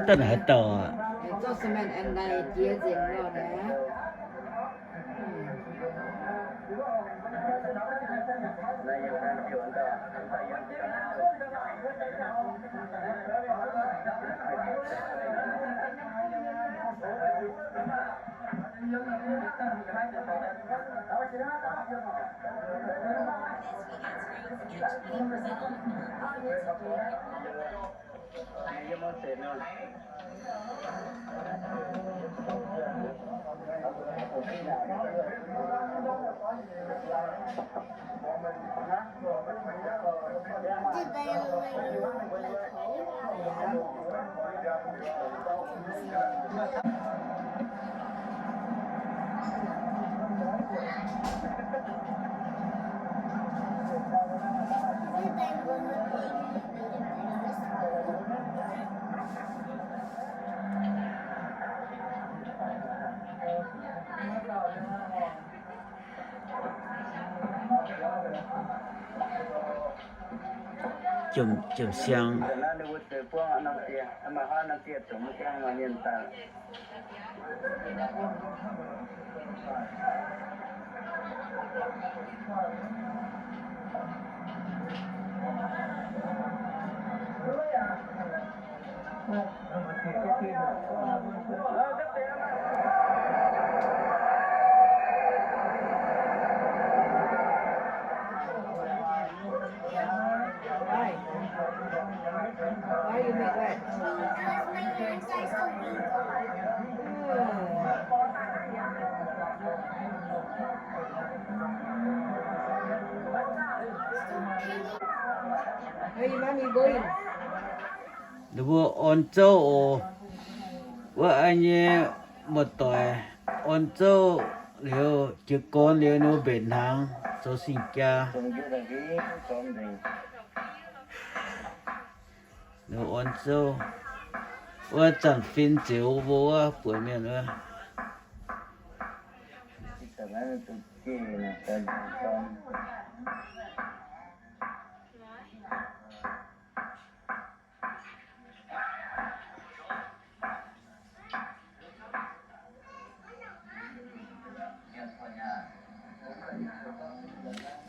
Daaih haaix dauh aqv? Zorqv cement an daaih jiex nzengc lorh naaiv. Jomc, jomc siang. Why? Why you make red? Because my hands are so weak. Oh. Where your mommy going? Ninh mbuo orn zouv oc. Wuov an nyei muoz-doic orn zouv liuz, jiez gorn liuz, ninh mbuo mbenc hnaangx zoux sing-jaa. Ninh mbuo orn zouv. Wuov zanc fin ziux mbuo wuov buonc mienh wuov.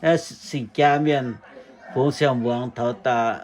Naaiv sing-jaa mienh fungx siang-muangz taux daaih.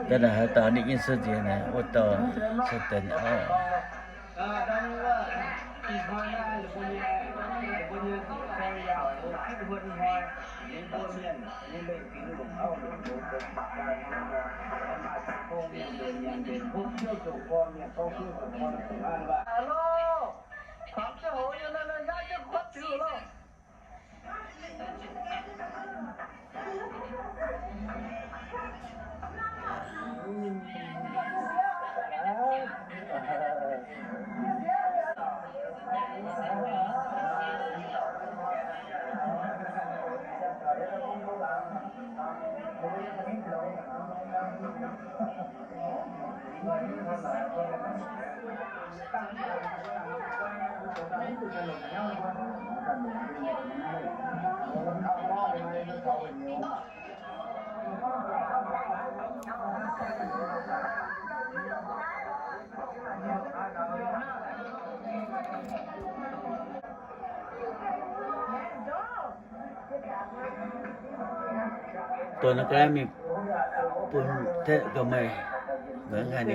Daaih haaix dauh ninh nyei se nziex naaic, wuov dauh se deix auv. Dorh naaiv ga'naaiv mingh bun ga'meih.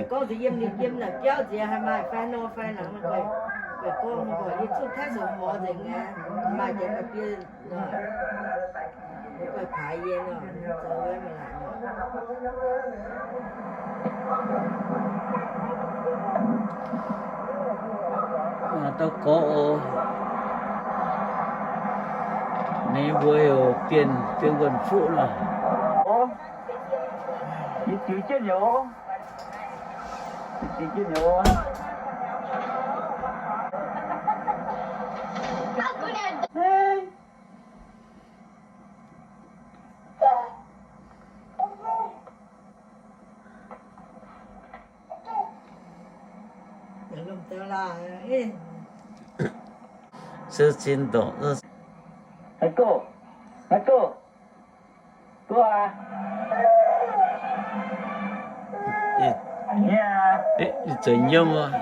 Gorngv nziex yiem, yiem naaic biauv nziex haih maaih fai nor fai nangv, guaix gorngv mbuo yie zuqc taaih zoux mor nzengc aqv, maaih jiex maaih biei nor, guaix paaix yie nor, zoux wuov mingh laaic nor. Dauh gorx oc. Ninh mbuo heuc Bienh, Bienh Wuonh Fuqv nor. Yie ziux jienv nyouz. Yie ziux jienv nyouz. Sou cin ndongc. Haaix go? Haaix go? Go aqv. Ih, ih zoux nyiemv aqv.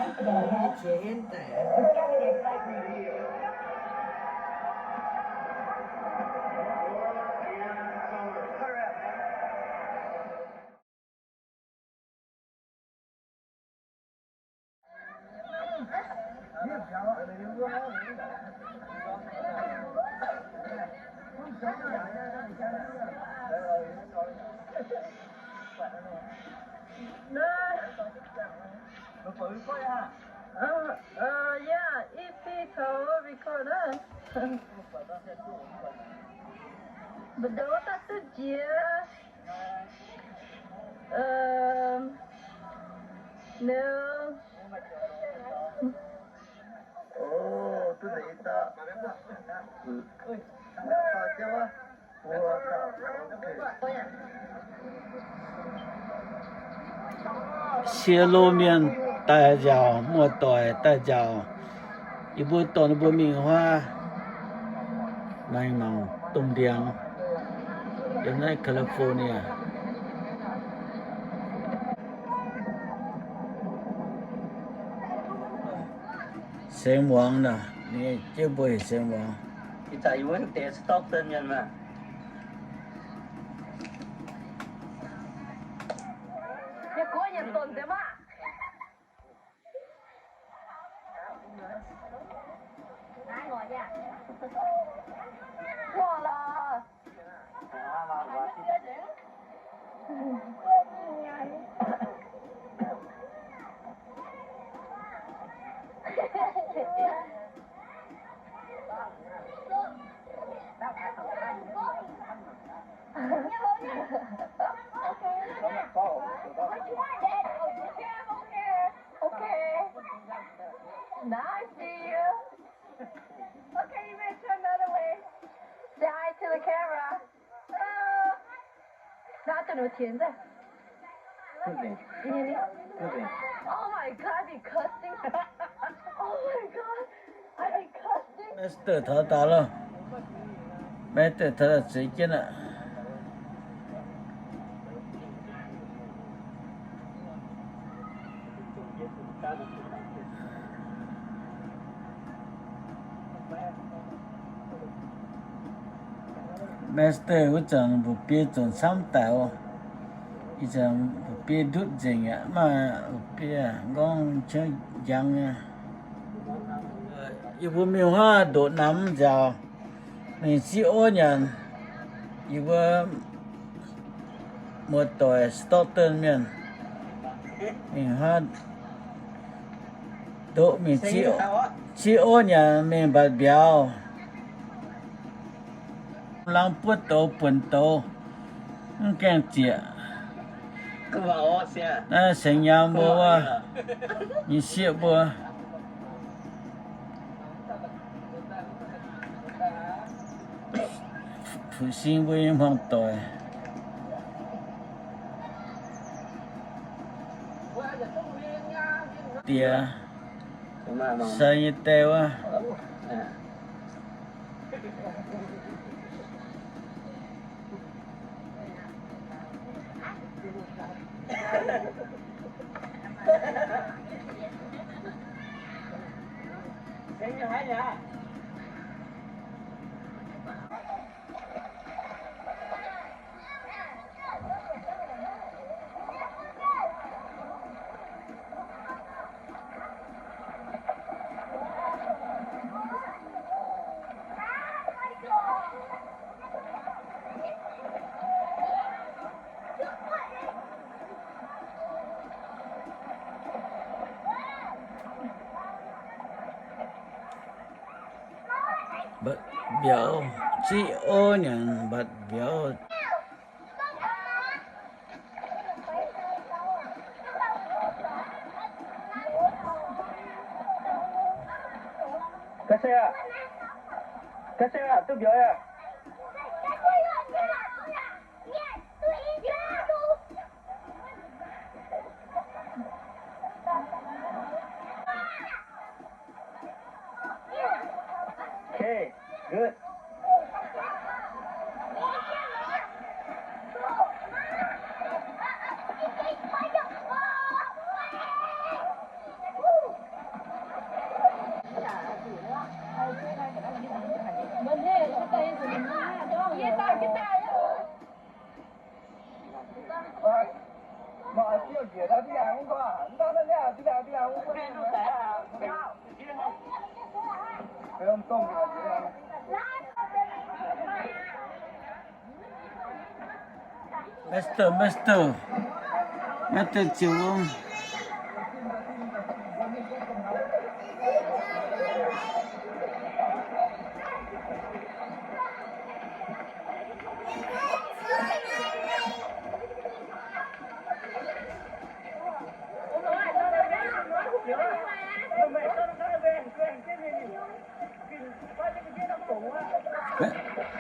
Uh, uh, yeah, E P taux record, uh. But those are the dear. Um, no. Sieqv lo mienh daaih nziaauc, muoz-doic daaih nziaauc. Yie mbuo dorh ninh mbuo mingh huaav, maengx mangc domh ndiangx yiem naaiv California. Sengx muangx naaic, ninh jienv mbuo heuc sengx muangx. Ih zanc yie mbuo deix Stockton mienh maah. Okay. Nice to see you. Okay, you may turn the other way. Say hi to the camera. Hello. Not the Nutien. Oh my God, you cussing. Oh my God, I be cussing. Master taux daaih loh. Master taux daaih zueiz jienv aqv. Master wuov zanc mbuoqc biei zunc camv daic oc. Ih zanc mbuoqc biei ndutv nzengc aqv, maaih mbuoqc biei nqorngv qiex njangx nyei. Yie mbuo mingh huaav ndoqc namx nziaauc, mingh ziqv orv nyanc. Yie mbuo muoz-doic Stockton mienh mingh huaav ndoqc mingh ziqv orv nyanc, mingh mbatc mbiauz. Laangz buov douz buonc douz, mv gaengh zieqc. Naaiv sengx nyaam mbuo wuov, nyei sieqv mbuo, fu'sing mbuo nyei hmuangv-doic. diex, sai nyei die wuov. Mbatc mbiauz, ziqv ov nyanc mbatc mbiauz. Master, master, master ziouc wuom.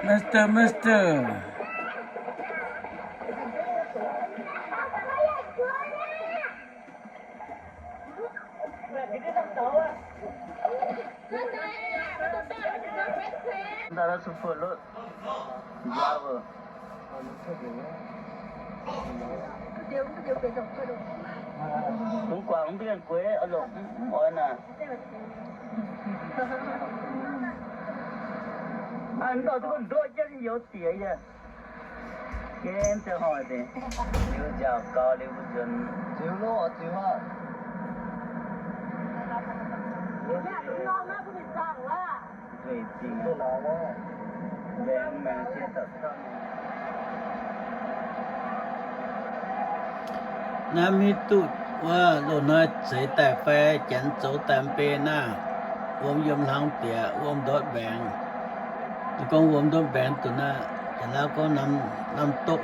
Master, master. Mv guangc mv bienh gueix, longc mv oix naaic. Aa, mv dauh duqv ndoqv jienv youz diex yie. Gen ziangh hoc deix, liuz nziaauc gaux liuz mbuo nzuonx. Ziux loh, ziux aqv. Nzueic zingh aqv. Maengx, maengx jiex daaih. Naaiv mv hiuv duqv wuov loz-hnoi zeix daaih fai janx zoux daaih mv bei naaiv. Wuom yiem hlang bieqc, wuom ndortv mbaengx. Ninh gorngv wuom ndortv mbaengx duqv naaiv, janx-laauv gorngv namv, namv doqv.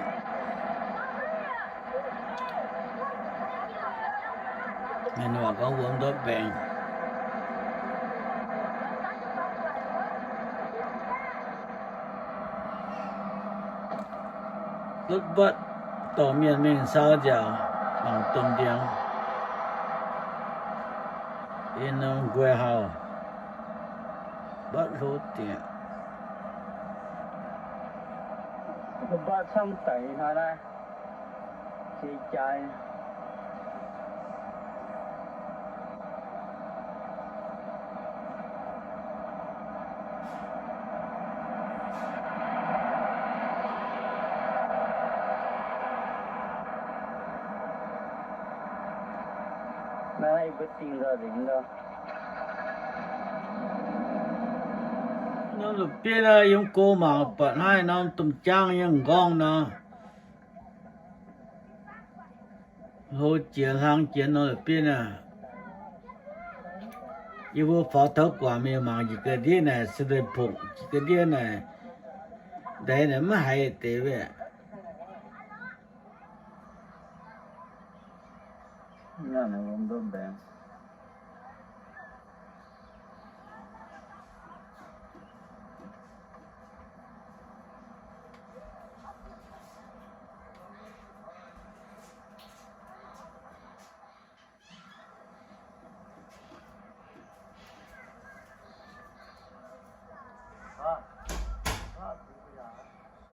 Mienh waac gorngv wuom ndortv mbaengx. Lotv mbatv dorh mienh mingh saau nziaauc mangc domh ndiangx. Ih norm nquaih hauh mbatv hlo dieqc. Mbatv camv daic hnoi naaiv. Jiex jaaix. Naaiv yie mbuo dingh nzauh nzengc nor. Norm la'bieiv yiem go mangc buatc naaiv norm domh jaang nyei m'nqorngv nor. Hlo jiex hlang jiex nor la'bieiv aac. Yie mbuo faaux taux guangc mingh mangc njiec ga'ndiev naaic, se deix pongc njiec ga'ndiev naaic, ndaix naaic maiv haiz deix wuov.